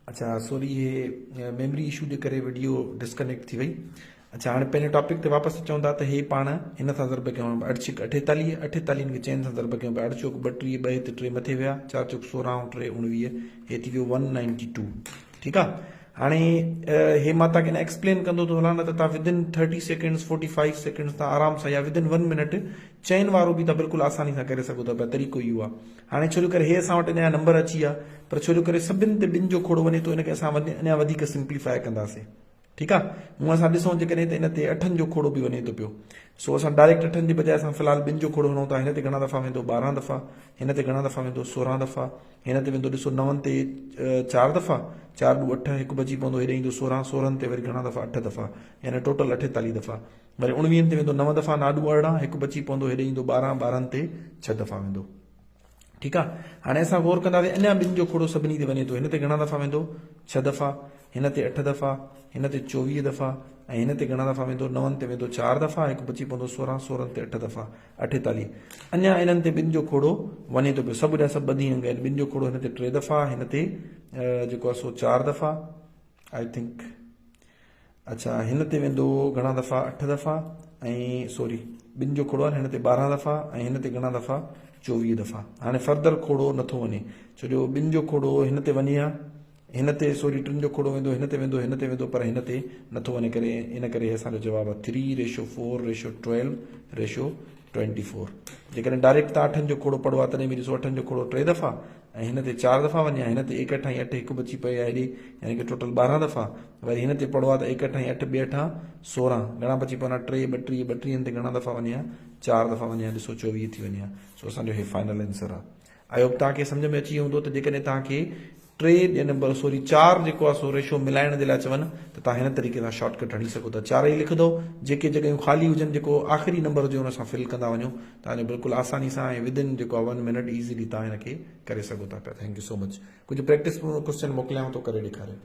اڇا سوري هي memory issue جي ڪري وڊيو ڊسڪنيڪٽ ٿي وئي. اڇا هاڻي پنهنجي ٽاپڪ تي واپس اچون ٿا ته هي پاڻ هن سان ضرب ڪيون اٺ ڇڪ اٺيتاليهه، اٺيتاليهن کي چئن سان ضرب ڪيون پيا اٺ چوڪ ٻٽيهه، ٻه هت ٽي مٿي ويا، چار چوڪ سورهن ۽ ٽي اڻويهه، هي ٿي ويو ون نائنٽي ٽو. ٺيڪ آ هاڻي هي مان توهان کي اڃا ايڪسپلين ڪندو ٿو هلان نه ته توهان within thirty seconds forty five seconds تان آرام سان يا ودن ون منٽ چئن وارو به توهان بلڪل آساني سان ڪري سگهو ٿا پيا طريقو اهو آ هاڻي ڇو جو ڪري هي اسان وٽ اڃا نمبر اچي ويا پر ڇو جو ڪري سڀن تي ٻن جو کوڙو وڃي ٿو ان کي اسان اڃا وڌيڪ سمپليفائي ڪنداسين ٺيڪ آ هونء اسان ڏسون جيڪڏهن ته ان تي اٺن جو کوڙو به وڃي ٿو پيو سو اسان ڊائريڪٽ اٺن جي بجاء اسان في الحال ٻن جو کوڙو هڻون ٿا هن تي گهڻا دفعا ويندو 12 دفعا هن تي گهڻا دفعا ويندو 16 دفعا هن تي ويندو ڏسو نون تي چار دفعا چار ڏو اٺ هڪ بچي پوندو هيڏي ايندو 16 سورهن تي وري گهڻا دفعا اٺ دفعا يعني ٽوٽل 48 دفعا وري اڻويهن تي ويندو نو دفعا ناڏو 18 هڪ بچي پوندو هيڏي ايندو 12 ٻارهن تي ڇهه دفعا ويندو ٺيڪ آ هاڻي اسان غور ڪنداسين اڃا ٻن جو کوڙو سڀني تي وڃي ٿو هن تي گهڻا دفعا ويندو ڇهه دفعا هن تي اٺ دفعا هن تي 24 دفعا ۽ هن تي گهڻا دفعا ويندو نون تي ويندو چار دفعا هڪ بچي پوندو 16 سورهن تي اٺ دفعا 48 اڃا انهن تي ٻن جو کوڙو وڃي ٿو پيو سڀ جا سڀ ٻڌي انگ آهن ٻن جو کوڙو هن تي ٽي دفعا هن تي جيڪو آهي سو چار دفعا I think اڇا هن تي ويندو گهڻا دفعا اٺ دفعا ۽ سوري ٻن جو کوڙو آهي هن تي 12 دفعا ۽ هن تي گهڻا دفعا 24 دفعا هاڻي فردر کوڙو نٿو وڃي ڇو جو ٻن جو کوڙو هن تي وڃي ها هن تي سوري ٽن جو کوڙو ويندو هن تي ويندو هن تي ويندو پر هن تي نٿو وڃي ڪري ان ڪري اسان جو جواب آهي 3 ريشو 4 ريشو 12 ريشو 24 جيڪڏهن ڊائريڪٽ تان اٺن جو کوڙو پڙهو ها تڏهن به ڏسو اٺن جو کوڙو ٽي دفعا ۽ هن تي چار دفعا وڃي ها هن تي ايڪهٺ ۽ اٺ هڪ بچي پئي آهي هيڏي يعني ڪه ٽوٽل 12 دفعا وري هن تي پڙهو ها ته ايڪهٺ ۽ اٺ ٻي اٺان 16 گهڻا بچي پون ها ٽي ٻٽيهه ٻٽيهن تي گهڻا دفعا وڃي ها چار دفعا وڃي ها ڏسو 24 ٿي وڃي ها سو اسان جو هي فائنل آنسر آهي I hope توهان کي سمجهه ۾ اچي ويو هوندو ته جيڪڏهن توهان کي ٽي يا نمبر سوري چار جيڪو آهي سو ريشو ملائڻ جي لاء چون ته توهان هن طريقي سان شارٽ ڪٽ هڻي سگهو ٿا چار ئي لکندو جيڪي جڳهيون خالي هجن جيڪو آخري نمبر هجي ان سان فل ڪندا وڃو توهان جو بلڪل آساني سان ۽ ودن جيڪو آهي ون منٽ ايزيلي توهان هن کي ڪري سگهو ٿا پيا thank you so much ڪجهه پريڪٽس ڪوشچن موڪليانو ٿو ڪري ڏيکاريو.